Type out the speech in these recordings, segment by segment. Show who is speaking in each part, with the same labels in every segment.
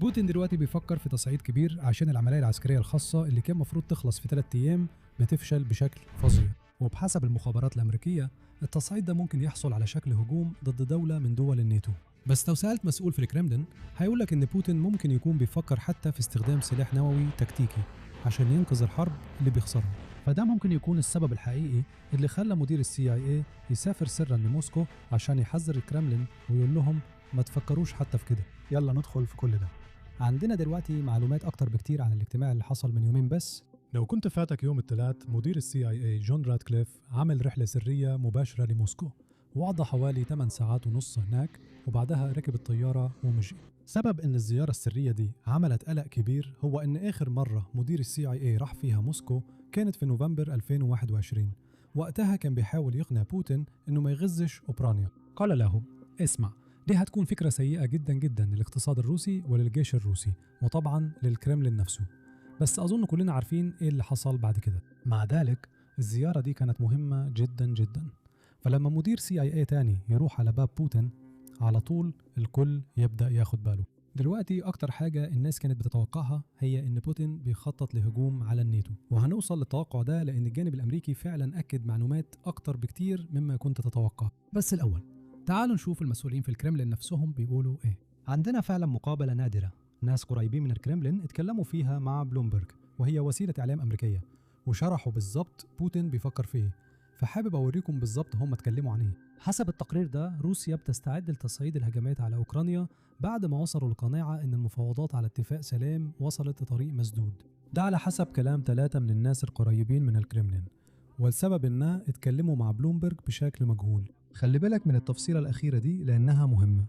Speaker 1: بوتين دلوقتي بيفكر في تصعيد كبير عشان العملية العسكرية الخاصة اللي كان مفروض تخلص في 3 أيام بتفشل بشكل فظيع. وبحسب المخابرات الأمريكية التصعيد ده ممكن يحصل على شكل هجوم ضد دولة من دول الناتو. بس لو سألت مسؤول في الكرملين هيقولك إن بوتين ممكن يكون بيفكر حتى في استخدام سلاح نووي تكتيكي عشان ينقذ الحرب اللي بيخسرها. فده ممكن يكون السبب الحقيقي اللي خلى مدير CIA يسافر سرا لموسكو عشان يحذر الكرملين ويقول لهم ما تفكروش حتى في كده.
Speaker 2: يلا ندخل في كل ده.
Speaker 1: عندنا دلوقتي معلومات أكتر بكتير عن الاجتماع اللي حصل من يومين بس.
Speaker 3: لو كنت فاتك يوم الثلاث، مدير CIA جون راتكليف عمل رحلة سرية مباشرة لموسكو وقضى حوالي 8 ساعات ونص هناك، وبعدها ركب الطيارة ومشي. سبب إن الزيارة السرية دي عملت قلق كبير هو إن آخر مرة مدير CIA راح فيها موسكو كانت في نوفمبر 2021. وقتها كان بيحاول يقنع بوتين إنه ما يغزش أوكرانيا.
Speaker 1: قال له اسمع، دي هتكون فكرة سيئة جدا جدا للاقتصاد الروسي وللجيش الروسي وطبعا للكرملين نفسه. بس أظن كلنا عارفين إيه اللي حصل بعد كده. مع ذلك الزيارة دي كانت مهمة جدا جدا، فلما مدير CIA تاني يروح على باب بوتين على طول الكل يبدأ ياخد باله. دلوقتي أكتر حاجة الناس كانت بتتوقعها هي إن بوتين بيخطط لهجوم على الناتو، وهنوصل للتوقع ده لأن الجانب الأمريكي فعلا أكد معلومات أكتر بكتير مما كنت تتوقع.
Speaker 4: بس الأول تعالوا نشوف المسؤولين في الكرملين نفسهم بيقولوا إيه.
Speaker 1: عندنا فعلا مقابلة نادرة، ناس قريبين من الكرملين اتكلموا فيها مع بلومبرج وهي وسيلة إعلام أمريكية، وشرحوا بالظبط بوتين بيفكر في إيه. فحابب أوريكم بالظبط هم اتكلموا عن إيه.
Speaker 4: حسب التقرير ده روسيا بتستعد لتصعيد الهجمات على أوكرانيا بعد ما وصلوا لقناعة إن المفاوضات على اتفاق سلام وصلت لطريق مسدود.
Speaker 1: ده على حسب كلام 3 من الناس القريبين من الكرملين، والسبب إنها اتكلموا مع بلومبرج بشكل مجهول.
Speaker 3: خلي بالك من التفصيلة الأخيرة دي لأنها مهمة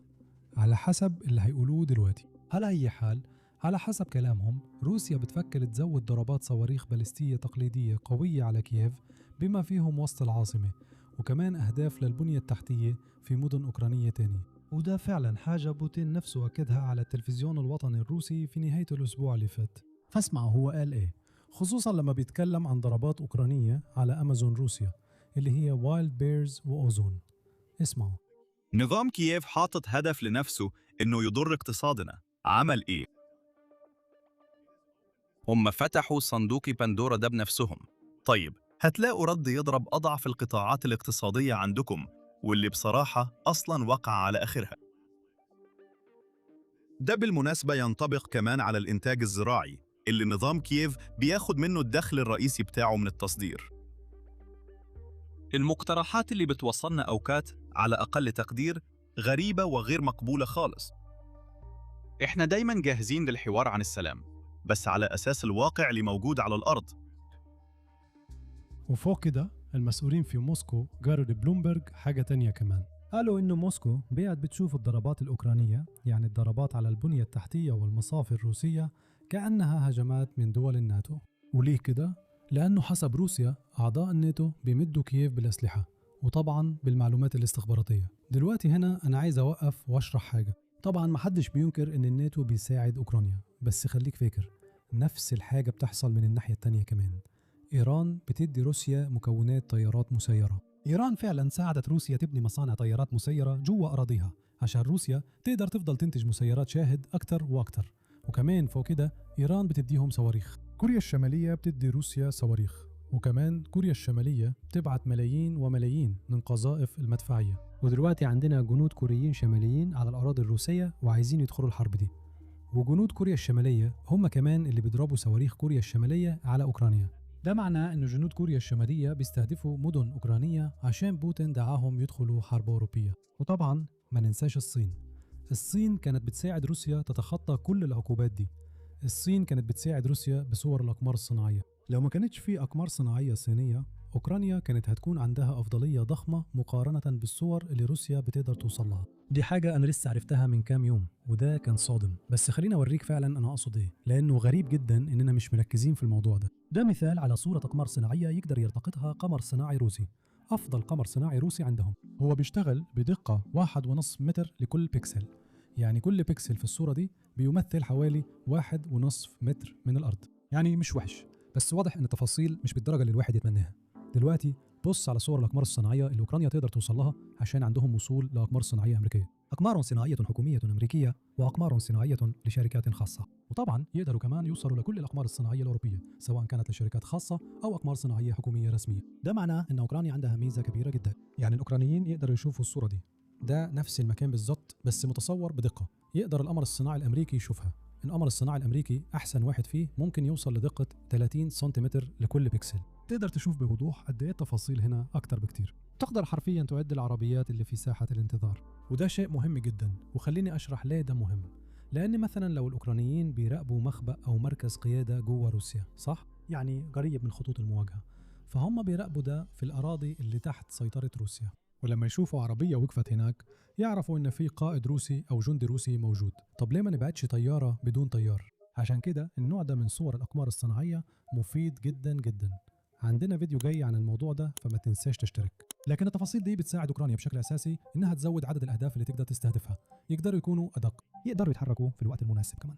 Speaker 3: على حسب اللي هيقولوه دلوقتي.
Speaker 1: على أي حال، على حسب كلامهم روسيا بتفكر تزود ضربات صواريخ باليستية تقليدية قوية على كييف بما فيهم وسط العاصمة، وكمان أهداف للبنية التحتية في مدن أوكرانية تانية.
Speaker 3: وده فعلا حاجة بوتين نفسه أكدها على التلفزيون الوطني الروسي في نهاية الأسبوع اللي فات.
Speaker 1: فاسمعوا هو قال إيه، خصوصا لما بيتكلم عن ضربات أوكرانية على أمازون روسيا اللي هي وايلد بيرز وأوزون. اسمعوا.
Speaker 5: نظام كييف حاطط هدف لنفسه إنه يضر اقتصادنا. عمل إيه؟
Speaker 6: هم فتحوا صندوق بندورا ده بنفسهم.
Speaker 5: طيب هتلاقوا رد يضرب أضعف القطاعات الاقتصادية عندكم، واللي بصراحة أصلاً وقع على آخرها. ده بالمناسبة ينطبق كمان على الإنتاج الزراعي اللي نظام كييف بياخد منه الدخل الرئيسي بتاعه من التصدير. المقترحات اللي بتوصلنا أوقات على أقل تقدير غريبة وغير مقبولة خالص.
Speaker 6: إحنا دايماً جاهزين للحوار عن السلام،
Speaker 5: بس على أساس الواقع اللي موجود على الأرض.
Speaker 3: وفوق كده المسؤولين في موسكو قالوا لبلومبرج حاجة تانية كمان.
Speaker 1: قالوا إنه موسكو بقت بتشوف الضربات الأوكرانية، يعني الضربات على البنية التحتية والمصافي الروسية، كأنها هجمات من دول الناتو. وليه كده؟ لأنه حسب روسيا أعضاء الناتو بيمدوا كييف بالأسلحة وطبعا بالمعلومات الاستخباراتية. دلوقتي هنا أنا عايز أوقف وأشرح حاجة. طبعا محدش بينكر إن الناتو بيساعد أوكرانيا، بس خليك فاكر نفس الحاجة بتحصل من الناحية التانية كمان. إيران بتدي روسيا مكونات طيارات مسيرة. إيران فعلا ساعدت روسيا تبني مصانع طيارات مسيرة جوا أراضيها عشان روسيا تقدر تفضل تنتج مسيرات شاهد أكتر وأكتر. وكمان فوق كده إيران بتديهم صواريخ.
Speaker 3: كوريا الشمالية بتدي روسيا صواريخ، وكمان كوريا الشمالية بتبعت ملايين وملايين من قذائف المدفعية.
Speaker 1: ودلوقتي عندنا جنود كوريين شماليين على الأراضي الروسية وعايزين يدخلوا الحرب دي. وجنود كوريا الشمالية هم كمان اللي بيضربوا صواريخ كوريا الشمالية على أوكرانيا. ده معناه أن جنود كوريا الشمالية بيستهدفوا مدن أوكرانية عشان بوتين دعاهم يدخلوا حرب أوروبية. وطبعا ما ننساش الصين. الصين كانت بتساعد روسيا تتخطى كل العقوبات دي. الصين كانت بتساعد روسيا بصور الأقمار الصناعية.
Speaker 3: لو ما كانتش في أقمار صناعية صينية،
Speaker 1: أوكرانيا كانت هتكون عندها أفضلية ضخمة مقارنة بالصور اللي روسيا بتقدر توصل لها. دي حاجة أنا لسه عرفتها من كام يوم وده كان صادم، بس خليني أوريك فعلا أنا أقصد إيه، لأنه غريب جدا إننا مش مركزين في الموضوع ده. ده مثال على صورة أقمار صناعية يقدر يلتقطها قمر صناعي روسي، أفضل قمر صناعي روسي عندهم.
Speaker 3: هو بيشتغل بدقة 1.5 متر لكل بيكسل، يعني كل بيكسل في الصورة دي بيمثل حوالي 1.5 متر من الأرض.
Speaker 1: يعني مش وحش، بس واضح إن التفاصيل مش بالدرجة اللي الواحد يتمناها. دلوقتي بص على صور الأقمار الصناعية اللي أوكرانيا تقدر توصل لها عشان عندهم وصول لأقمار صناعية أمريكية. أقمار صناعية حكومية أمريكية وأقمار صناعية لشركات خاصة. وطبعا يقدروا كمان يوصلوا لكل الأقمار الصناعية الأوروبية، سواء كانت لشركات خاصة أو أقمار صناعية حكومية رسمية. ده معناه أن أوكرانيا عندها ميزة كبيرة جدا، يعني الأوكرانيين يقدروا يشوفوا الصورة دي، ده نفس المكان بالظبط بس متصور بدقة، يقدر القمر الصناعي الأمريكي يشوفها. القمر الصناعي الأمريكي أحسن واحد فيه ممكن يوصل لدقة 30 سنتيمتر لكل بكسل. تقدر تشوف بوضوح قد إيه التفاصيل هنا أكتر بكتير. تقدر حرفيا تعد العربيات اللي في ساحة الانتظار، وده شيء مهم جدا. وخليني أشرح ليه ده مهم. لأن مثلا لو الأوكرانيين بيراقبوا مخبأ أو مركز قيادة جوه روسيا، صح؟ يعني قريب من خطوط المواجهة، فهم بيراقبوا ده في الأراضي اللي تحت سيطرة روسيا، ولما يشوفوا عربية وقفت هناك يعرفوا إن في قائد روسي أو جندي روسي موجود. طب ليه ما نبعتش طيارة بدون طيار؟ عشان كده النوع ده من صور الأقمار الصناعية مفيد جدا جدا. عندنا فيديو جاي عن الموضوع ده، فما تنساش تشترك. لكن التفاصيل دي بتساعد أوكرانيا بشكل أساسي إنها تزود عدد الأهداف اللي تقدر تستهدفها، يقدروا يكونوا أدق، يقدروا يتحركوا في الوقت المناسب كمان.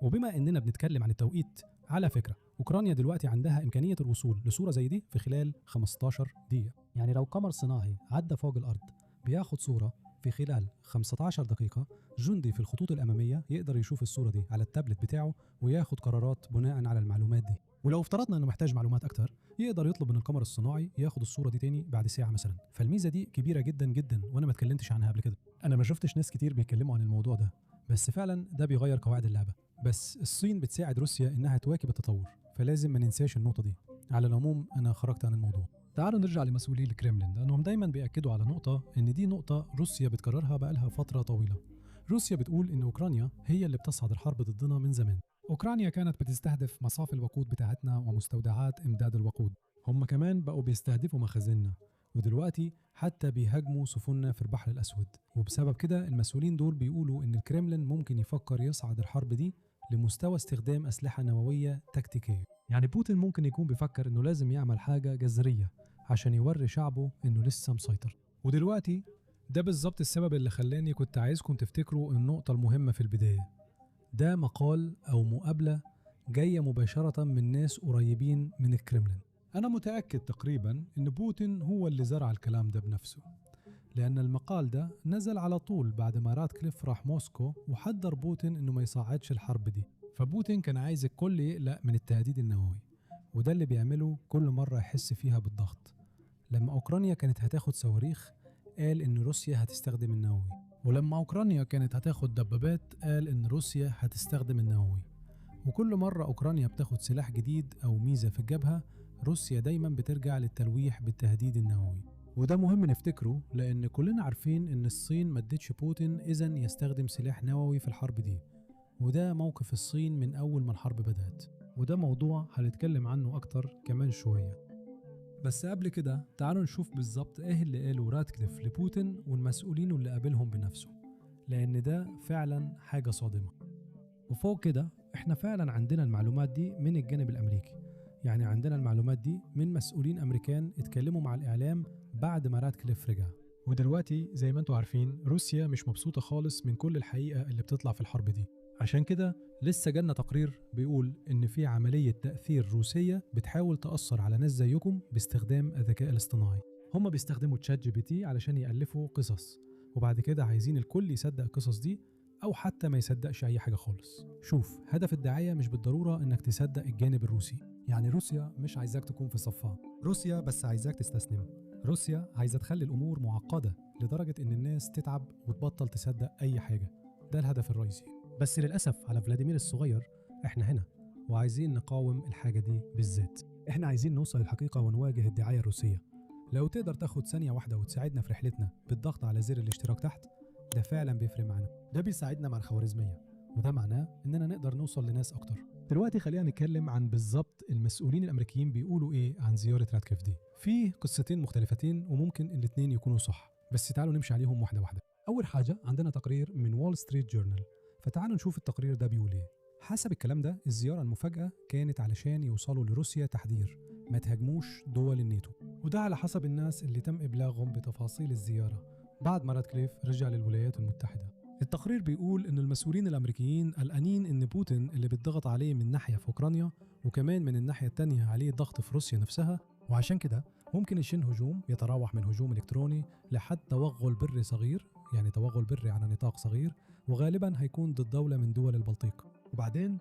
Speaker 1: وبما إننا بنتكلم عن التوقيت، على فكرة أوكرانيا دلوقتي عندها إمكانية الوصول لصورة زي دي في خلال 15 دقيقة. يعني لو قمر صناعي عدى فوق الأرض بياخد صورة في خلال 15 دقيقة، جندي في الخطوط الأمامية يقدر يشوف الصورة دي على التابلت بتاعه وياخد قرارات بناء على المعلومات دي. ولو افترضنا انه محتاج معلومات اكتر، يقدر يطلب من القمر الصناعي ياخد الصورة دي تاني بعد ساعة مثلا. فالميزة دي كبيرة جدا جدا، وانا ما اتكلمتش عنها قبل كده. انا ما شفتش ناس كتير بيتكلموا عن الموضوع ده، بس فعلا ده بيغير قواعد اللعبة. بس الصين بتساعد روسيا انها تواكب التطور، فلازم ما ننساش النقطة دي. على العموم انا خرجت عن الموضوع. تعالوا نرجع لمسؤولي الكرملين، لانهم دايما بيأكدوا على نقطة، ان دي نقطة روسيا بتكررها بقالها فترة طويلة. روسيا بتقول ان اوكرانيا هي اللي بتصعد الحرب ضدنا من زمان.
Speaker 3: أوكرانيا كانت بتستهدف مصافي الوقود بتاعتنا ومستودعات إمداد الوقود،
Speaker 1: هم كمان بقوا بيستهدفوا مخازننا، ودلوقتي حتى بيهاجموا سفننا في البحر الأسود. وبسبب كده المسؤولين دول بيقولوا إن الكرملين ممكن يفكر يصعد الحرب دي لمستوى استخدام أسلحة نووية تكتيكية. يعني بوتين ممكن يكون بيفكر إنه لازم يعمل حاجة جذرية عشان يوري شعبه إنه لسه مسيطر.
Speaker 3: ودلوقتي ده بالظبط السبب اللي خلاني كنت عايزكم تفتكروا النقطة المهمة في البداية.
Speaker 1: ده مقال أو مقابلة جاية مباشرة من ناس قريبين من الكرملين.
Speaker 3: أنا متأكد تقريبا إن بوتين هو اللي زرع الكلام ده بنفسه، لأن المقال ده نزل على طول بعد ما راتكليف راح موسكو وحذر بوتين إنه ما يصعدش الحرب دي.
Speaker 1: فبوتين كان عايز الكل يقلق من التهديد النووي، وده اللي بيعمله كل مرة يحس فيها بالضغط. لما أوكرانيا كانت هتاخد صواريخ قال إن روسيا هتستخدم النووي، ولما أوكرانيا كانت هتاخد دبابات قال إن روسيا هتستخدم النووي. وكل مرة أوكرانيا بتاخد سلاح جديد أو ميزة في الجبهة، روسيا دايما بترجع للتلويح بالتهديد النووي. وده مهم نفتكره، لأن كلنا عارفين إن الصين ما ادتش بوتين إذن يستخدم سلاح نووي في الحرب دي، وده موقف الصين من أول ما الحرب بدأت، وده موضوع هنتكلم عنه أكتر كمان شوية. بس قبل كده تعالوا نشوف بالظبط ايه اللي قاله راتكليف لبوتين والمسؤولين اللي قابلهم بنفسه، لأن ده فعلا حاجة صادمة. وفوق كده احنا فعلا عندنا المعلومات دي من الجانب الأمريكي، يعني عندنا المعلومات دي من مسؤولين أمريكان اتكلموا مع الإعلام بعد ما راتكليف رجع.
Speaker 3: ودلوقتي زي ما انتوا عارفين روسيا مش مبسوطة خالص من كل الحقيقة اللي بتطلع في الحرب دي،
Speaker 1: عشان كده لسه جالنا تقرير بيقول إن في عملية تأثير روسية بتحاول تأثر على ناس زيكم باستخدام الذكاء الاصطناعي. هما بيستخدموا ChatGPT علشان يألفوا قصص، وبعد كده عايزين الكل يصدق القصص دي أو حتى ما يصدقش أي حاجة خالص. شوف، هدف الدعاية مش بالضرورة إنك تصدق الجانب الروسي،
Speaker 3: يعني روسيا مش عايزاك تكون في صفها، روسيا بس عايزاك تستسلم. روسيا عايزة تخلي الأمور معقدة
Speaker 1: لدرجة إن الناس تتعب وتبطل تصدق أي حاجة. ده الهدف الرئيسي. بس للأسف على فلاديمير الصغير إحنا هنا وعايزين نقاوم الحاجة دي بالذات. إحنا عايزين نوصل للحقيقة ونواجه الدعاية الروسية. لو تقدر تاخد ثانية واحدة وتساعدنا في رحلتنا بالضغط على زر الاشتراك تحت، ده فعلا بيفرق معانا، ده بيساعدنا مع الخوارزمية، وده معناه إننا نقدر نوصل لناس أكتر.
Speaker 3: دلوقتي خلينا نتكلم عن بالظبط المسؤولين الأمريكيين بيقولوا إيه عن زيارة راتكليف دي.
Speaker 1: في قصتين مختلفتين وممكن الاتنين يكونوا صح، بس تعالوا نمشي عليهم واحدة واحدة. أول حاجة عندنا تقرير من وول ستريت جورنال، فتعالوا نشوف التقرير ده بيقول إيه. حسب الكلام ده الزيارة المفاجأة كانت علشان يوصلوا لروسيا تحذير ما تهاجموش دول الناتو، وده على حسب الناس اللي تم إبلاغهم بتفاصيل الزيارة بعد ما راتكليف رجع للولايات المتحدة. التقرير بيقول إن المسؤولين الأمريكيين قلقانين إن بوتين اللي بيتضغط عليه من ناحية في أوكرانيا وكمان من الناحية التانية عليه ضغط في روسيا نفسها، وعشان كده ممكن يشن هجوم يتراوح من هجوم إلكتروني لحد توغل بري صغير يعني توغل بري على نطاق صغير، وغالبا هيكون ضد دولة من دول البلطيق. وبعدين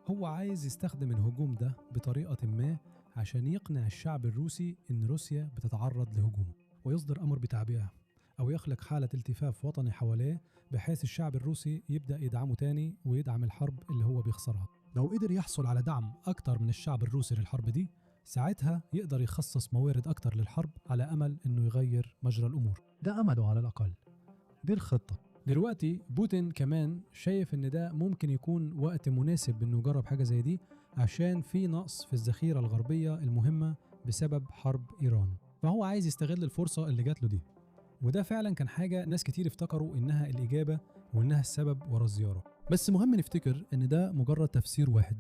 Speaker 1: هو عايز يستخدم الهجوم ده بطريقة ما عشان يقنع الشعب الروسي إن روسيا بتتعرض لهجوم، ويصدر أمر بتعبئة أو يخلق حالة التفاف وطني حواليه بحيث الشعب الروسي يبدأ يدعمه تاني ويدعم الحرب اللي هو بيخسرها. لو قدر يحصل على دعم أكتر من الشعب الروسي للحرب دي، ساعتها يقدر يخصص موارد أكتر للحرب على أمل إنه يغير مجرى الأمور. ده أمله على الأقل، دي الخطة. دلوقتي بوتين كمان شايف إن ده ممكن يكون وقت مناسب إنه يجرب حاجة زي دي، عشان في نقص في الذخيرة الغربية المهمة بسبب حرب إيران، فهو عايز يستغل الفرصة اللي جات له دي. وده فعلا كان حاجة ناس كتير افتكروا إنها الإجابة وإنها السبب ورا الزيارة. بس مهم نفتكر إن ده مجرد تفسير واحد،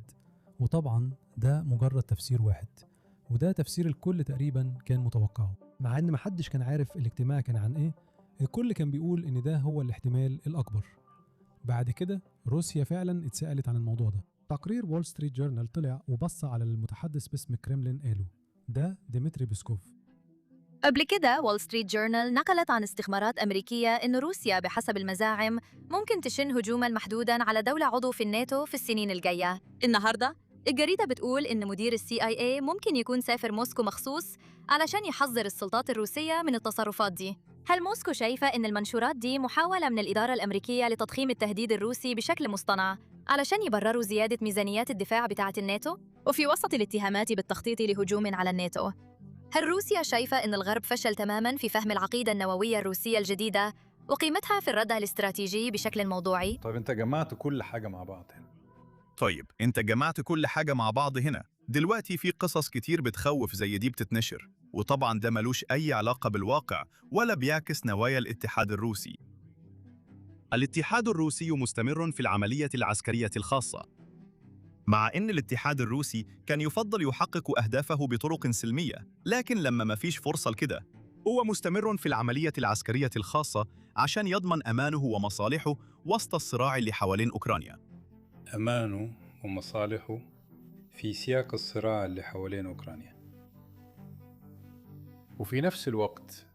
Speaker 1: وطبعا ده مجرد تفسير واحد، وده تفسير الكل تقريبا كان متوقعه، مع إن محدش كان عارف الاجتماع كان عن إيه. الكل كان بيقول إن ده هو الاحتمال الأكبر. بعد كده روسيا فعلا اتسألت عن الموضوع ده. تقرير وول ستريت جورنال طلع وبص على المتحدث باسم الكرملين، قاله ده ديمتري بيسكوف.
Speaker 2: قبل كده وول ستريت جورنال نقلت عن استخبارات أمريكية إن روسيا بحسب المزاعم ممكن تشن هجوماً محدوداً على دولة عضو في الناتو في السنين الجاية. النهاردة الجريدة بتقول إن مدير CIA ممكن يكون سافر موسكو مخصوص علشان يحذر السلطات الروسية من التصرفات دي. هل موسكو شايفة إن المنشورات دي محاولة من الإدارة الأمريكية لتضخيم التهديد الروسي بشكل مصطنع علشان يبرروا زيادة ميزانيات الدفاع بتاعة الناتو؟ وفي وسط الاتهامات بالتخطيط لهجوم على الناتو، هل روسيا شايفة إن الغرب فشل تماماً في فهم العقيدة النووية الروسية الجديدة وقيمتها في الردع الاستراتيجي بشكل موضوعي؟
Speaker 7: طيب أنت جمعت كل حاجة مع بعض هنا.
Speaker 5: طيب أنت جمعت كل حاجة مع بعض هنا. دلوقتي في قصص كتير بتخوف زي دي بتتنشر، وطبعا ده ملوش أي علاقة بالواقع ولا بيعكس نوايا الاتحاد الروسي. الاتحاد الروسي مستمر في العملية العسكرية الخاصة، مع إن الاتحاد الروسي كان يفضل يحقق أهدافه بطرق سلمية، لكن لما ما فيش فرصة لكده هو مستمر في العملية العسكرية الخاصة عشان يضمن أمانه ومصالحه وسط الصراع اللي حوالين أوكرانيا.
Speaker 7: أمانه ومصالحه في سياق الصراع اللي حوالين أوكرانيا. وفي نفس الوقت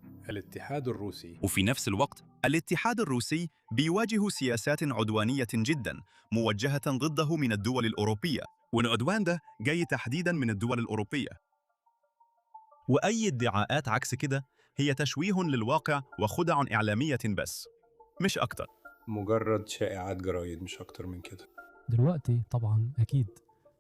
Speaker 7: الاتحاد الروسي
Speaker 5: بيواجه سياسات عدوانية جدا موجهة ضده من الدول الأوروبية، والعدوان ده جاي تحديدا من الدول الأوروبية. وأي ادعاءات عكس كده هي تشويه للواقع وخدع إعلامية بس، مش أكتر.
Speaker 7: مجرد شائعات جرايد، مش أكتر من كده.
Speaker 1: دلوقتي طبعا أكيد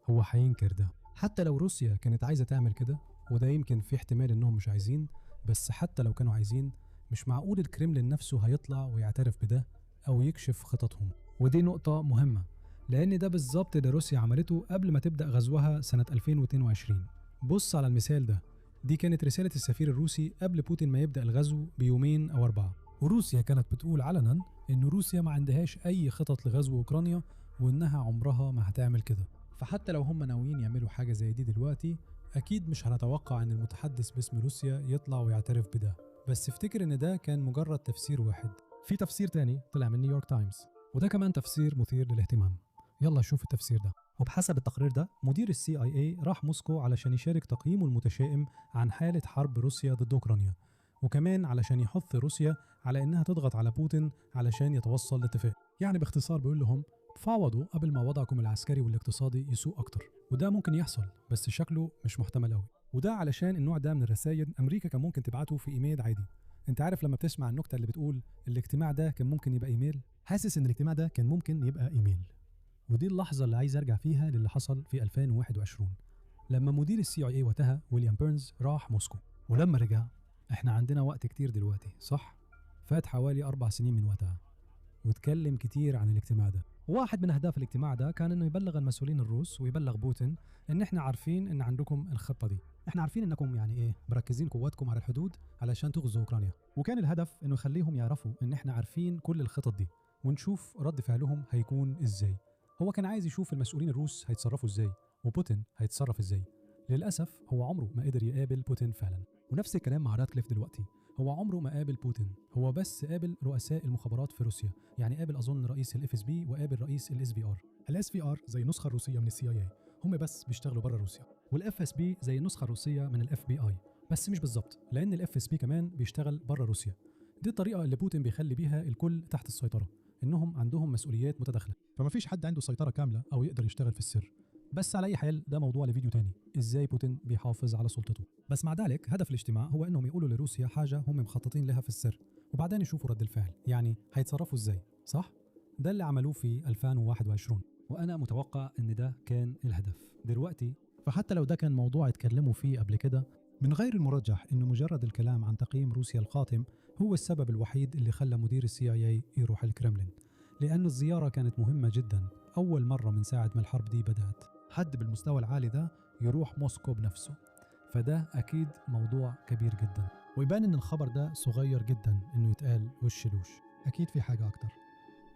Speaker 1: هو هينكر ده، حتى لو روسيا كانت عايزة تعمل كده، وده يمكن في احتمال إنهم مش عايزين، بس حتى لو كانوا عايزين مش معقول الكرملين نفسه هيطلع ويعترف بده أو يكشف خططهم. ودي نقطة مهمة، لأن ده بالظبط اللي روسيا عملته قبل ما تبدأ غزوها سنة 2022. بص على المثال ده، دي كانت رسالة السفير الروسي قبل بوتين ما يبدأ الغزو بيومين أو 4، وروسيا كانت بتقول علنا إن روسيا ما عندهاش أي خطط لغزو أوكرانيا وإنها عمرها ما هتعمل كده. فحتى لو هم ناويين يعملوا حاجة زي دي دلوقتي، أكيد مش هنتوقع إن المتحدث باسم روسيا يطلع ويعترف بده. بس افتكر إن ده كان مجرد تفسير واحد. في تفسير تاني طلع من نيويورك تايمز، وده كمان تفسير مثير للاهتمام. يلا شوف التفسير ده. وبحسب التقرير ده، مدير CIA راح موسكو علشان يشارك تقييمه المتشائم عن حالة حرب روسيا ضد أوكرانيا، وكمان علشان يحث روسيا على إنها تضغط على بوتين علشان يتوصل لاتفاق. يعني باختصار بيقول لهم فاوضوا قبل ما وضعكم العسكري والاقتصادي يسوء أكتر، وده ممكن يحصل بس شكله مش محتمل قوي. وده علشان النوع ده من الرسائل أمريكا كان ممكن تبعته في إيميل عادي. أنت عارف لما بتسمع النكتة اللي بتقول الاجتماع ده كان ممكن يبقى إيميل، حاسس إن الاجتماع ده كان ممكن يبقى إيميل. ودي اللحظة اللي عايز أرجع فيها للي حصل في 2021 لما مدير CIA وقتها ويليام بيرنز راح موسكو. ولما رجع، احنا عندنا وقت كتير دلوقتي صح؟ فات حوالي 4 سنين من وقتها، واتكلم كتير عن الاجتماع ده. واحد من أهداف الاجتماع ده كان إنه يبلغ المسؤولين الروس ويبلغ بوتين إن إحنا عارفين إن عندكم الخطة دي، إحنا عارفين إنكم يعني إيه مركزين قواتكم على الحدود علشان تغزوا أوكرانيا. وكان الهدف إنه يخليهم يعرفوا إن إحنا عارفين كل الخطط دي ونشوف رد فعلهم هيكون إزاي. هو كان عايز يشوف المسؤولين الروس هيتصرفوا إزاي وبوتين هيتصرف إزاي. للأسف هو عمره ما قدر يقابل بوتين فعلا. ونفس الكلام مع راتكليف دلوقتي، هو عمره ما قابل بوتين، هو بس قابل رؤساء المخابرات في روسيا، يعني قابل اظن رئيس ال FSB وقابل رئيس ال SVR. ال SVR زي النسخة الروسية من ال CIA، هم بس بيشتغلوا بره روسيا، وال FSB زي النسخة الروسية من ال FBI، بس مش بالظبط، لان ال FSB كمان بيشتغل بره روسيا. دي الطريقة اللي بوتين بيخلي بيها الكل تحت السيطرة، إنهم عندهم مسؤوليات متداخلة، فما فيش حد عنده سيطرة كاملة أو يقدر يشتغل في السر. بس على أي حال ده موضوع لفيديو تاني، إزاي بوتين بيحافظ على سلطته. بس مع ذلك هدف الاجتماع هو إنهم يقولوا لروسيا حاجة هم مخططين لها في السر، وبعدين يشوفوا رد الفعل، يعني هيتصرفوا إزاي، صح؟ ده اللي عملوه في 2021،
Speaker 4: وأنا متوقع إن ده كان الهدف دلوقتي.
Speaker 3: فحتى لو ده كان موضوع اتكلموا فيه قبل كده، من غير المرجح إنه مجرد الكلام عن تقييم روسيا القاتم هو السبب الوحيد اللي خلى مدير CIA يروح الكرملين، لأن الزيارة كانت مهمة جدا، أول مرة من ساعة ما الحرب دي بدأت حد بالمستوى العالي ده يروح موسكو بنفسه، فده أكيد موضوع كبير جدا. ويبان إن الخبر ده صغير جدا إنه يتقال وش لوش، أكيد في حاجة أكتر.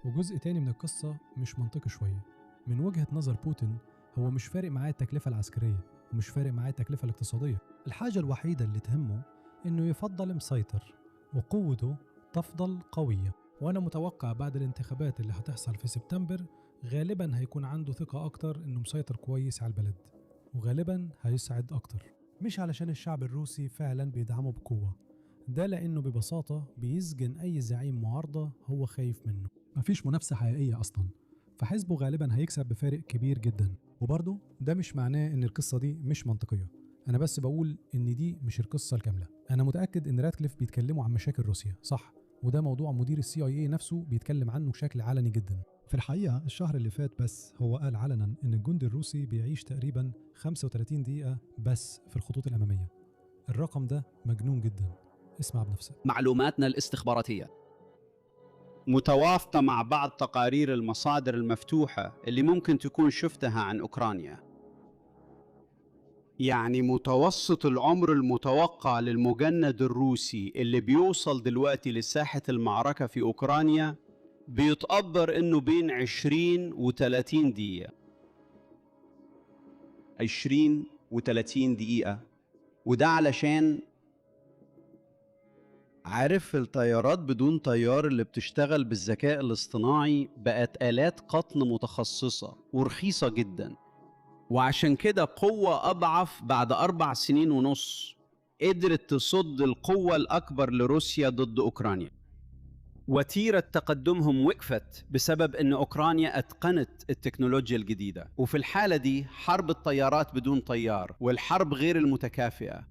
Speaker 1: وجزء تاني من القصة مش منطقي شوية. من وجهة نظر بوتين هو مش فارق معاه التكلفة العسكرية، ومش فارق معاه التكلفة الاقتصادية. الحاجة الوحيدة اللي تهمه إنه يفضل مسيطر وقوته تفضل قوية.
Speaker 4: وأنا متوقع بعد الانتخابات اللي هتحصل في سبتمبر غالبا هيكون عنده ثقة أكتر إنه مسيطر كويس على البلد،
Speaker 1: وغالبا هيسعد أكتر. مش علشان الشعب الروسي فعلا بيدعمه بقوة، ده لأنه ببساطة بيسجن أي زعيم معارضة هو خايف منه. مفيش منافسة حقيقية أصلا، فحزبه غالبا هيكسب بفارق كبير جدا. وبرضه ده مش معناه إن القصة دي مش منطقية، أنا بس بقول إن دي مش القصة الكاملة. أنا متأكد إن راتكليف بيتكلموا عن مشاكل روسيا، صح؟ وده موضوع مدير CIA نفسه بيتكلم عنه بشكل علني جدا.
Speaker 3: في الحقيقة الشهر اللي فات بس هو قال علنا إن الجندي الروسي بيعيش تقريبا 35 دقيقة بس في الخطوط الأمامية. الرقم ده مجنون جدا، اسمع بنفسك.
Speaker 8: معلوماتنا الاستخباراتية
Speaker 9: متوافقة مع بعض تقارير المصادر المفتوحة اللي ممكن تكون شفتها عن أوكرانيا. يعني متوسط العمر المتوقع للمجند الروسي اللي بيوصل دلوقتي لساحة المعركة في أوكرانيا بيتقدر إنه بين 20 و30 دقيقة. 20 و30 دقيقة، وده علشان عارف الطيارات بدون طيار اللي بتشتغل بالذكاء الاصطناعي بقت آلات قتل متخصصة ورخيصة جدا، وعشان كده قوة أضعف بعد 4.5 سنين قدرت تصد القوة الأكبر لروسيا ضد أوكرانيا. وتيرة تقدمهم وقفت بسبب أن أوكرانيا أتقنت التكنولوجيا الجديدة، وفي الحالة دي حرب الطيارات بدون طيار والحرب غير المتكافئة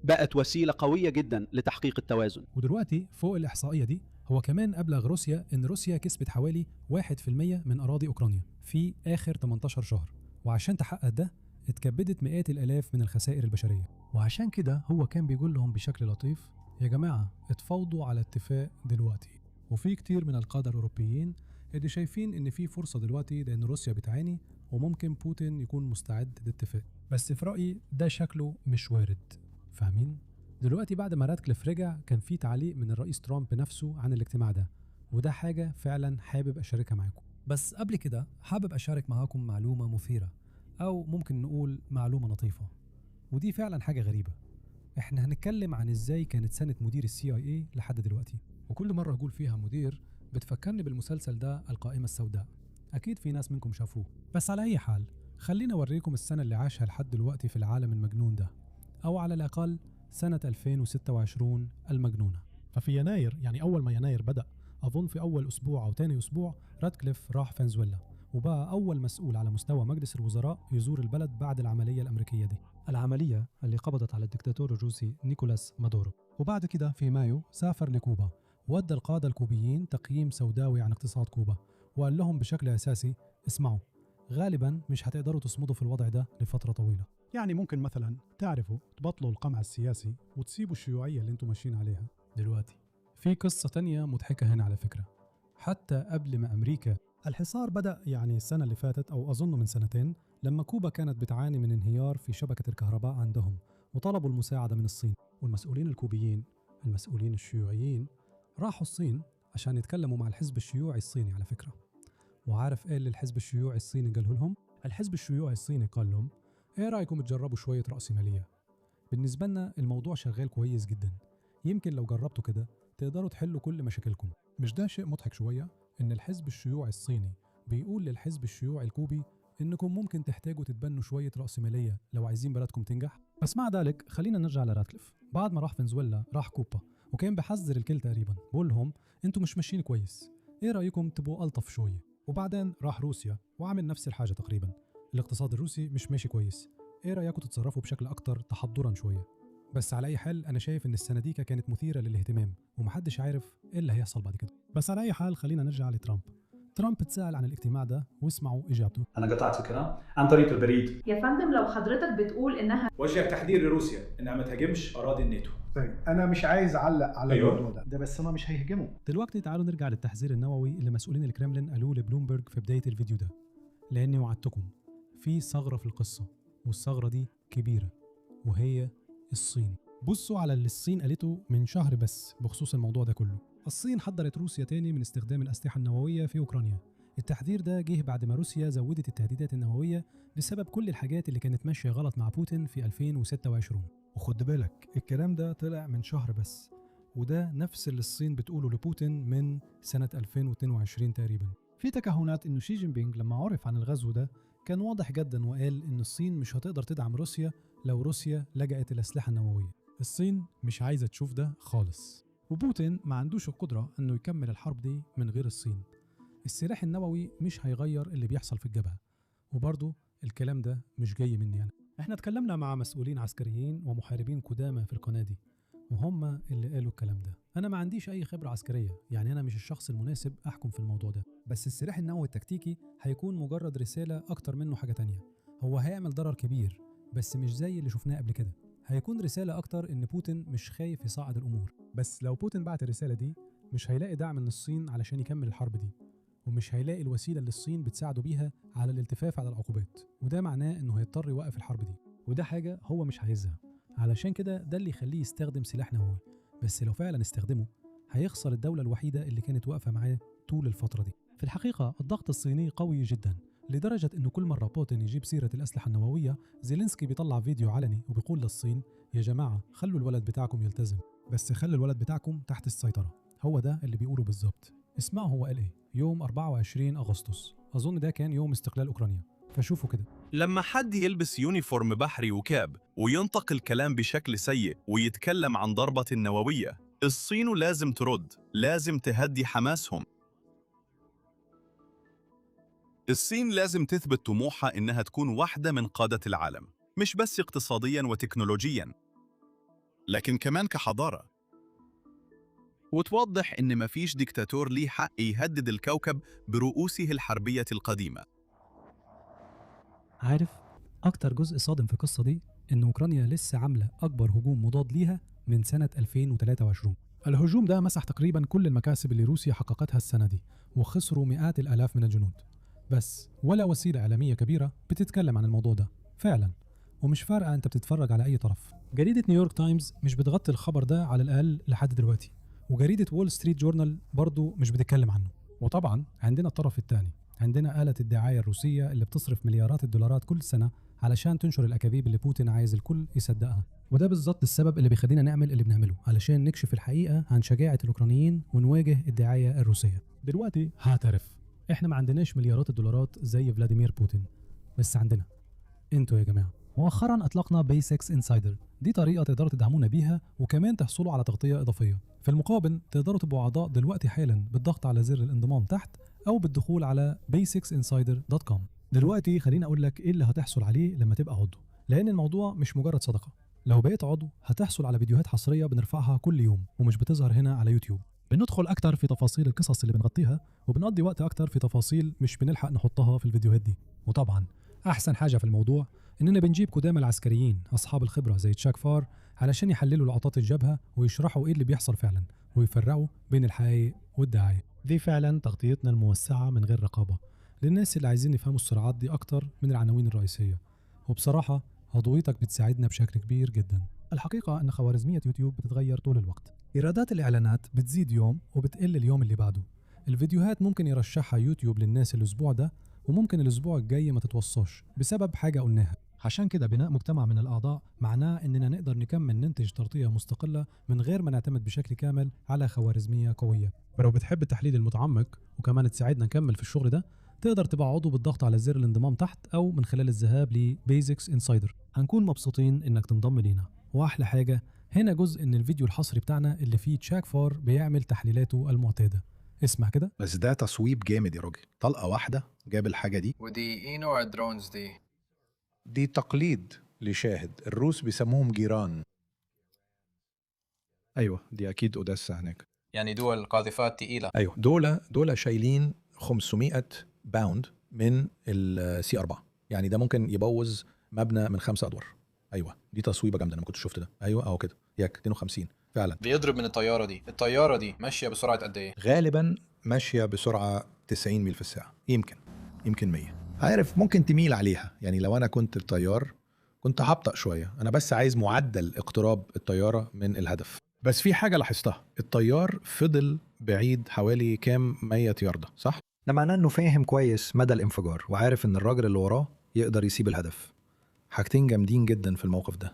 Speaker 9: بقت وسيلة قوية جدا لتحقيق التوازن.
Speaker 1: ودلوقتي فوق الإحصائية دي هو كمان أبلغ روسيا إن روسيا كسبت حوالي 1% من أراضي أوكرانيا في آخر 18 شهر، وعشان تحقق ده اتكبدت مئات الآلاف من الخسائر البشرية. وعشان كده هو كان بيقول لهم بشكل لطيف يا جماعة اتفاوضوا على اتفاق دلوقتي. وفي كتير من القادة الأوروبيين اللي شايفين إن في فرصة دلوقتي لأن روسيا بتعاني وممكن بوتين يكون مستعد للاتفاق، بس في رأيي ده شكله مش وارد. فاهمين؟ دلوقتي بعد ما راتكليف رجع كان في تعليق من الرئيس ترامب نفسه عن الاجتماع ده، وده حاجة فعلا حابب أشاركها معاكم.
Speaker 4: بس قبل كده حابب أشارك معاكم معلومة مثيرة، أو ممكن نقول معلومة لطيفة،
Speaker 1: ودي فعلا حاجة غريبة. احنا هنتكلم عن ازاي كانت سنة مدير CIA لحد دلوقتي، وكل مرة أقول فيها مدير بتفكرني بالمسلسل ده القائمة السوداء، أكيد في ناس منكم شافوه. بس على أي حال خلينا أوريكم السنة اللي عاشها لحد دلوقتي في العالم المجنون ده، أو على الأقل سنة 2026 المجنونة. ففي يناير، يعني أول ما يناير بدأ، أظن في أول أسبوع أو تاني أسبوع، راتكليف راح فنزويلا وبقى أول مسؤول على مستوى مجلس الوزراء يزور البلد بعد العملية الأمريكية دي،
Speaker 4: العملية اللي قبضت على الدكتاتور الروسي نيكولاس مادورو.
Speaker 1: وبعد كده في مايو سافر لكوبا، ودى القادة الكوبيين تقييم سوداوي عن اقتصاد كوبا، وقال لهم بشكل أساسي اسمعوا، غالبا مش هتقدروا تصمدوا في الوضع ده لفترة طويلة. يعني ممكن مثلا تعرفوا تبطلوا القمع السياسي وتسيبوا الشيوعية اللي انتم ماشيين عليها دلوقتي. في قصة تانية مضحكة هنا على فكرة، حتى قبل ما أمريكا الحصار بدأ، يعني السنة اللي فاتت أو أظن من سنتين، لما كوبا كانت بتعاني من انهيار في شبكة الكهرباء عندهم وطلبوا المساعدة من الصين، والمسؤولين الكوبيين المسؤولين الشيوعيين راحوا الصين عشان يتكلموا مع الحزب الشيوعي الصيني على فكرة. وعارف ايه اللي الحزب الشيوعي الصيني قاله لهم؟ الحزب الشيوعي الصيني قال لهم ايه رأيكم تجربوا شوية رأسمالية؟ بالنسبة لنا الموضوع شغال كويس جدا، يمكن لو جربتوا كده تقدروا تحلوا كل مشاكلكم. مش ده شيء مضحك شوية إن الحزب الشيوعي الصيني بيقول للحزب الشيوعي الكوبي إنكم ممكن تحتاجوا تتبنوا شوية رأسمالية لو عايزين بلدكم تنجح؟ بس مع ذلك خلينا نرجع لراتكليف. بعد ما راح فنزويلا راح كوبا، وكان بحذر الكل تقريبا، بقول لهم انتوا مش ماشيين كويس، ايه رأيكم تبقوا ألطف شوية. وبعدين راح روسيا وعمل نفس الحاجة تقريبا، الاقتصاد الروسي مش ماشي كويس، ايه رأيكم تتصرفوا بشكل أكتر تحضرا شوية. بس على أي حال أنا شايف إن السنديكة كانت مثيرة للاهتمام ومحدش عارف إيه اللي هيحصل بعد كده. بس على أي حال خلينا نرجع لترامب. ترامب اتسأل عن الاجتماع ده واسمعوا إجابته.
Speaker 10: أنا قطعت الكلام عن طريق البريد.
Speaker 11: يا فندم لو حضرتك بتقول إنها
Speaker 10: وجه تحذير لروسيا إنها ما تهاجمش أراضي الناتو.
Speaker 12: طيب أنا مش عايز أعلق على الموضوع ده بس هما مش هيهجموا.
Speaker 1: دلوقتي تعالوا نرجع للتحذير النووي اللي مسؤولين الكرملين قالوه لبلومبرج في بداية الفيديو ده، لأني وعدتكم في ثغرة في القصة، والثغرة دي كبيرة وهي الصين. بصوا على اللي الصين قالته من شهر بس بخصوص الموضوع ده كله. الصين حذرت روسيا تاني من استخدام الأسلحة النووية في أوكرانيا. التحذير ده جه بعد ما روسيا زودت التهديدات النووية بسبب كل الحاجات اللي كانت ماشية غلط مع بوتين في 2026. وخد بالك الكلام ده طلع من شهر بس، وده نفس اللي الصين بتقوله لبوتين من سنة 2022 تقريبا. في تكهنات إنه شي جين بينج لما عرف عن الغزو ده كان واضح جدا وقال إن الصين مش هتقدر تدعم روسيا لو روسيا لجأت الأسلحة النووية. الصين مش عايزة تشوف ده خالص، وبوتين ما عندوش القدرة إنه يكمل الحرب دي من غير الصين. السلاح النووي مش هيغير اللي بيحصل في الجبهة، وبرضه الكلام ده مش جاي مني أنا. احنا اتكلمنا مع مسؤولين عسكريين ومحاربين قدامى في القناة دي، وهم اللي قالوا الكلام ده. أنا ما عنديش أي خبرة عسكرية، يعني أنا مش الشخص المناسب أحكم في الموضوع ده. بس السلاح النووي التكتيكي هيكون مجرد رسالة أكتر منه حاجة تانية. هو هيعمل ضرر كبير بس مش زي اللي شفناه قبل كده. هيكون رسالة أكتر إن بوتين مش خايف يصعد الأمور. بس لو بوتين بعت الرسالة دي مش هيلاقي دعم من الصين علشان يكمل الحرب دي، ومش هيلاقي الوسيلة اللي الصين بتساعده بيها على الالتفاف على العقوبات، وده معناه إنه هيضطر يوقف الحرب دي، وده حاجة هو مش عايزها. علشان كده ده اللي يخليه يستخدم سلاح نووي. بس لو فعلا استخدمه هيخسر الدولة الوحيدة اللي كانت واقفة معاه طول الفترة دي. في الحقيقة الضغط الصيني قوي جدا، لدرجة إنه كل مرة بوتين يجيب سيرة الأسلحة النووية زيلينسكي بيطلع فيديو علني وبيقول للصين يا جماعة خلوا الولد بتاعكم يلتزم، بس خلوا الولد بتاعكم تحت السيطرة. هو ده اللي بيقوله بالظبط. اسمعوا هو قال إيه يوم 24 أغسطس، أظن ده كان يوم استقلال أوكرانيا، فشوفوا كده.
Speaker 5: لما حد يلبس uniform بحري وكاب وينطق الكلام بشكل سيء ويتكلم عن ضربة نووية، الصين لازم ترد، لازم تهدي حماسهم. الصين لازم تثبت طموحها إنها تكون واحدة من قادة العالم، مش بس اقتصادياً وتكنولوجياً، لكن كمان كحضارة. وتوضح إن مفيش ديكتاتور ليه حق يهدد الكوكب برؤوسه الحربية القديمة.
Speaker 1: عارف أكتر جزء صادم في القصة دي إن أوكرانيا لسه عاملة أكبر هجوم مضاد ليها من سنة 2023. الهجوم ده مسح تقريبا كل المكاسب اللي روسيا حققتها السنة دي، وخسروا مئات الآلاف من الجنود. بس ولا وسيلة إعلامية كبيرة بتتكلم عن الموضوع ده فعلا، ومش فارقة أنت بتتفرج على أي طرف. جريدة نيويورك تايمز مش بتغطي الخبر ده على الأقل لحد دلوقتي، وجريدة وول ستريت جورنال برضو مش بتتكلم عنه. وطبعا عندنا الطرف الثاني، عندنا آلة الدعاية الروسية اللي بتصرف مليارات الدولارات كل سنة علشان تنشر الأكاذيب اللي بوتين عايز الكل يصدقها. وده بالظبط السبب اللي بيخلينا نعمل اللي بنعمله، علشان نكشف الحقيقة عن شجاعة الأوكرانيين ونواجه الدعاية الروسية. دلوقتي هعترف، احنا ما عندناش مليارات الدولارات زي فلاديمير بوتين، بس عندنا انتوا يا جماعة. مؤخرا اطلقنا Basics Insider، دي طريقة تقدروا تدعمونا بيها وكمان تحصلوا على تغطية إضافية. في المقابل تقدروا تبقوا أعضاء دلوقتي حالا بالضغط على زر الانضمام تحت أو بالدخول على basicsinsider.com. دلوقتي خليني أقول لك إيه اللي هتحصل عليه لما تبقى عضو، لأن الموضوع مش مجرد صدقة. لو بقيت عضو هتحصل على فيديوهات حصرية بنرفعها كل يوم ومش بتظهر هنا على يوتيوب. بندخل أكتر في تفاصيل القصص اللي بنغطيها، وبنقضي وقت أكتر في تفاصيل مش بنلحق نحطها في الفيديوهات دي. وطبعا أحسن حاجة في الموضوع إننا بنجيب قدامى العسكريين أصحاب الخبرة زي تشاك فار علشان يحللوا لقطات الجبهة ويشرحوا إيه اللي بيحصل فعلا ويفرقوا بين الحقائق والدعاية. دي فعلا تغطيتنا الموسعة من غير رقابة للناس اللي عايزين يفهموا الصراعات دي أكتر من العناوين الرئيسية. وبصراحة عضويتك بتساعدنا بشكل كبير جدا. الحقيقة أن خوارزمية يوتيوب بتتغير طول الوقت، إيرادات الإعلانات بتزيد يوم وبتقل اليوم اللي بعده. الفيديوهات ممكن يرشحها يوتيوب للناس الأسبوع ده، وممكن الأسبوع الجاي ما تتوصاش بسبب حاجة قلناها. عشان كده بناء مجتمع من الأعضاء معناه إننا نقدر نكمل ننتج تغطية مستقلة من غير ما نعتمد بشكل كامل على خوارزمية قوية. ولو بتحب التحليل المتعمق وكمان تساعدنا نكمل في الشغل ده، تقدر تبقى عضو بالضغط على زر الانضمام تحت أو من خلال الذهاب ل Basics Insider. هنكون مبسوطين إنك تنضم لينا، وأحلى حاجة
Speaker 4: هنا جزء من الفيديو الحصري بتاعنا اللي فيه تشاك فار بيعمل تحليلاته المعتادة. اسمع كده.
Speaker 13: بس ده تصويب جامد يا راجل، طلقة واحدة جاب الحاجة دي.
Speaker 14: ودي ايه نوع ال drones دي؟
Speaker 13: دي تقليد لشاهد، الروس بيسموهم جيران.
Speaker 15: ايوه دي اكيد اوديسا هناك.
Speaker 14: يعني دول قاذفات تقيلة.
Speaker 13: ايوه دول شايلين 500 pound من ال C 4، يعني ده ممكن يبوظ مبنى من 5 ادوار. ايوه دي تصويبه جامدة، انا ما كنتش شفت ده. ايوه اهو كده ياك 52 فعلا.
Speaker 14: بيضرب من الطيارة دي. الطيارة دي ماشية بسرعة قد ايه؟
Speaker 13: غالبا ماشية بسرعة 90 ميل في الساعة، يمكن 100. عارف ممكن تميل عليها، يعني لو انا كنت الطيار كنت هبطأ شوية، انا بس عايز معدل اقتراب الطيارة من الهدف. بس في حاجة لاحظتها، الطيار فضل بعيد حوالي كام 100 ياردة، صح؟
Speaker 16: ده معناه انه فاهم كويس مدى الانفجار وعارف ان الراجل اللي وراه يقدر يسيب الهدف.
Speaker 13: حاجتين جامدين جدا في الموقف ده،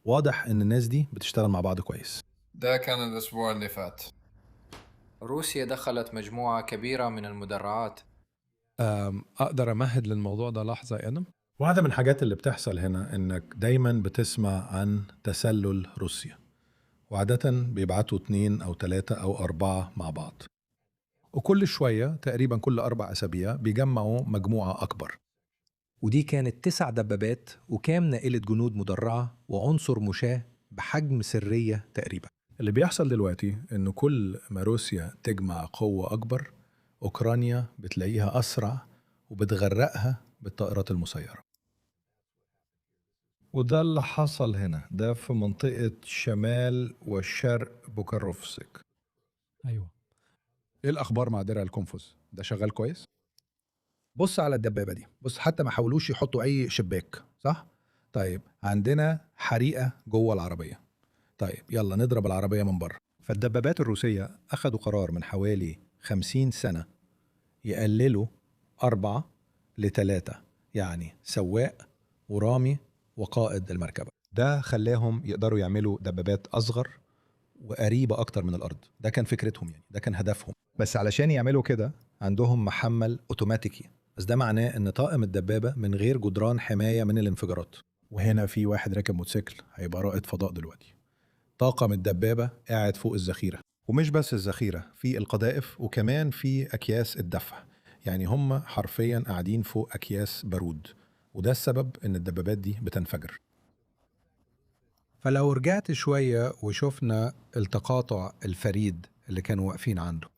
Speaker 13: واضح ان الناس دي بتشتغل مع بعض كويس.
Speaker 14: ده كان الأسبوع اللي فات. روسيا دخلت مجموعة كبيرة من المدرعات.
Speaker 15: أقدر أمهد للموضوع ده لحظة يا آدم؟
Speaker 13: واحدة من الحاجات اللي بتحصل هنا إنك دايما بتسمع عن تسلل روسيا، وعادة بيبعتوا 2 أو 3 أو 4 مع بعض، وكل شوية تقريبا كل 4 أسابيع بيجمعوا مجموعة أكبر.
Speaker 16: ودي كانت 9 دبابات وكام ناقلة جنود مدرعة وعنصر مشاة بحجم سرية تقريبا.
Speaker 13: اللي بيحصل دلوقتي إنه كل ما روسيا تجمع قوة أكبر، أوكرانيا بتلاقيها أسرع وبتغرقها بالطائرات المسيرة.
Speaker 15: وده اللي حصل هنا، ده في منطقة شمال وشرق بوكاروفسك.
Speaker 4: ايوه.
Speaker 15: ايه الأخبار مع درع القنفذ؟ ده شغال كويس؟
Speaker 13: بص على الدبابة دي، بص حتى ما حاولوش يحطوا أي شباك، صح؟ طيب عندنا حريقة جوه العربية، طيب يلا نضرب العربية من بره. فالدبابات الروسية أخدوا قرار من حوالي 50 سنة يقللوا 4 ل3، يعني سواق ورامي وقائد المركبة.
Speaker 16: ده خلاهم يقدروا يعملوا دبابات أصغر
Speaker 13: وقريبة أكتر من الأرض. ده كان فكرتهم، يعني ده كان هدفهم.
Speaker 16: بس علشان يعملوا كده عندهم محمل أوتوماتيكي،
Speaker 13: بس ده معناه إن طاقم الدبابة من غير جدران حماية من الانفجارات. وهنا في واحد راكب موتوسيكل هيبقى رائد فضاء دلوقتي. طاقم الدبابة قاعد فوق الذخيرة، ومش بس الذخيرة، في القذائف وكمان في أكياس الدفع. يعني هم حرفيا قاعدين فوق أكياس بارود، وده السبب إن الدبابات دي بتنفجر.
Speaker 16: فلو رجعت شوية وشفنا التقاطع الفريد اللي كانوا واقفين عنده،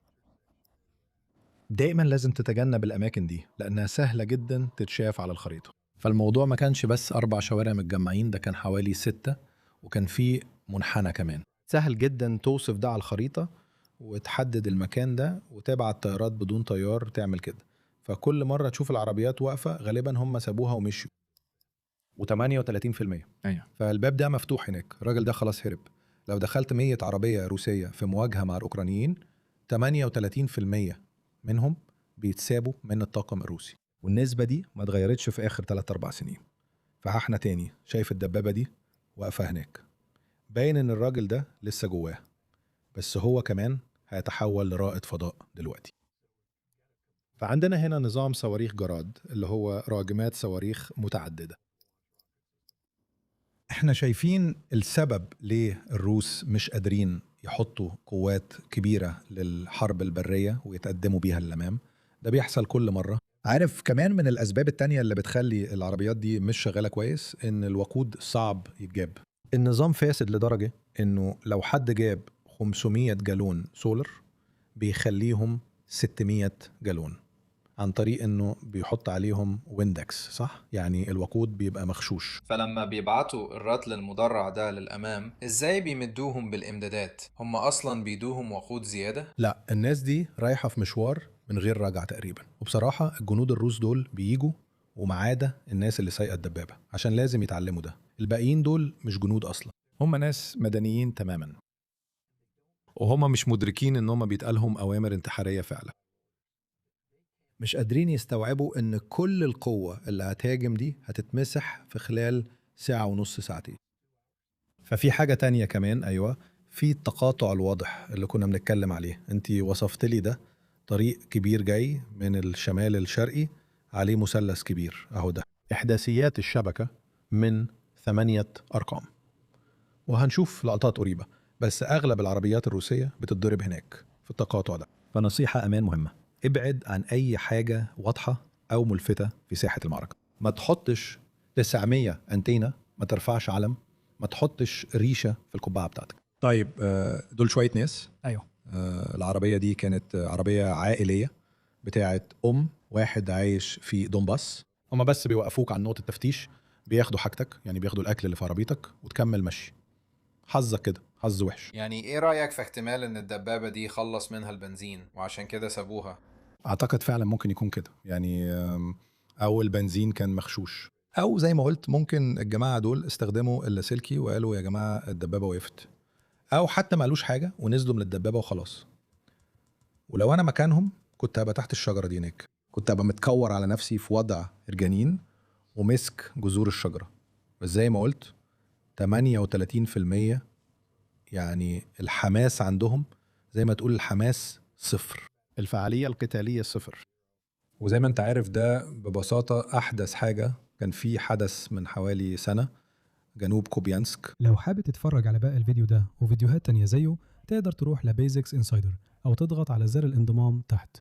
Speaker 13: دايما لازم تتجنب الأماكن دي لأنها سهلة جدا تتشاف على الخريطة. فالموضوع ما كانش بس 4 شوارع متجمعين، ده كان حوالي 6، وكان في منحنى كمان. سهل جدا توصف ده على الخريطة وتحدد المكان ده وتبعت طيارات بدون طيار تعمل كده. فكل مرة تشوف العربيات واقفة غالبا هم سابوها ومشوا.
Speaker 16: و38%.
Speaker 15: ايوه.
Speaker 16: فالباب ده مفتوح هناك، الراجل ده خلاص هرب. لو دخلت 100 عربية روسية في مواجهة مع الأوكرانيين،
Speaker 13: 38% منهم بيتسابوا من الطاقم الروسي،
Speaker 16: والنسبة دي ما اتغيرتش في آخر 3-4 سنين.
Speaker 13: فاحنا تاني شايف الدبابة دي واقفة هناك، باين ان الراجل ده لسه جواه، بس هو كمان هيتحول لرائد فضاء دلوقتي.
Speaker 15: فعندنا هنا نظام صواريخ جراد اللي هو راجمات صواريخ متعددة.
Speaker 13: احنا شايفين السبب ليه الروس مش قادرين يحطوا قوات كبيرة للحرب البرية ويتقدموا بيها للأمام. ده بيحصل كل مرة.
Speaker 16: عارف كمان من الأسباب التانية اللي بتخلي العربيات دي مش شغالة كويس
Speaker 13: إن الوقود صعب يتجاب.
Speaker 16: النظام فاسد لدرجة إنه لو حد جاب
Speaker 13: 500 جالون سولر بيخليهم 600 جالون عن طريق إنه بيحط عليهم ويندكس، صح؟ يعني الوقود بيبقى مغشوش.
Speaker 14: فلما بيبعتوا الرتل المدرع ده للأمام، إزاي بيمدوهم بالإمدادات؟ هم أصلا بيدوهم وقود زيادة؟
Speaker 13: لا، الناس دي رايحة في مشوار من غير رجعة تقريبا. وبصراحة الجنود الروس دول بيجوا وما عدا الناس اللي سايقة الدبابة، عشان لازم يتعلموا ده. الباقيين دول مش جنود أصلا،
Speaker 16: هم ناس مدنيين تماما، وهم مش مدركين إن هم بيتقالهم أوامر انتحارية فعلا.
Speaker 13: مش قادرين يستوعبوا إن كل القوة اللي هتهاجم دي هتتمسح في خلال 1.5 ساعة، 2 ساعات. ففي حاجة تانية كمان، أيوة، في التقاطع الواضح اللي كنا بنتكلم عليه. انت وصفت لي ده طريق كبير جاي من الشمال الشرقي عليه مثلث كبير، أهو ده إحداثيات الشبكة من 8 أرقام، وهنشوف لقطات قريبة، بس أغلب العربيات الروسية بتتضرب هناك في التقاطع ده. فنصيحة أمان مهمة، ابعد عن أي حاجة واضحة أو ملفتة في ساحة المعركة. ما تحطش 900 أنتينا، ما ترفعش علم، ما تحطش ريشة في القبعة بتاعتك. طيب دول شوية ناس.
Speaker 10: أيوه.
Speaker 13: العربية دي كانت عربية عائلية بتاعت واحد عايش في دونباس. هما بس بيوقفوك عن نقطة تفتيش، بياخدوا حاجتك، يعني بياخدوا الأكل اللي في عربيتك وتكمل مشي. حظك كده، حظ وحش.
Speaker 14: يعني إيه رأيك في احتمال إن الدبابة دي خلص منها البنزين وعشان كده سابوها؟
Speaker 13: أعتقد فعلا ممكن يكون كده، يعني أو البنزين كان مغشوش، أو زي ما قلت ممكن الجماعة دول استخدموا اللاسلكي وقالوا يا جماعة الدبابة وقفت، أو حتى ما قالوش حاجة ونزلوا من الدبابة وخلاص. ولو أنا مكانهم كنت هبقى تحت الشجرة دي هناك، كنت هبقى متكور على نفسي في وضع الجنين ومسك جذور الشجرة. بس زي ما قلت 38%، يعني الحماس عندهم زي ما تقول الحماس صفر،
Speaker 15: الفعالية القتالية صفر.
Speaker 13: وزي ما انت عارف ده ببساطة أحدث حاجة، كان في حدث من حوالي سنة جنوب كوبيانسك.
Speaker 1: لو حابب تتفرج على باقي الفيديو ده وفيديوهات تانية زيه، تقدر تروح ل Basics Insider أو تضغط على زر الانضمام تحت.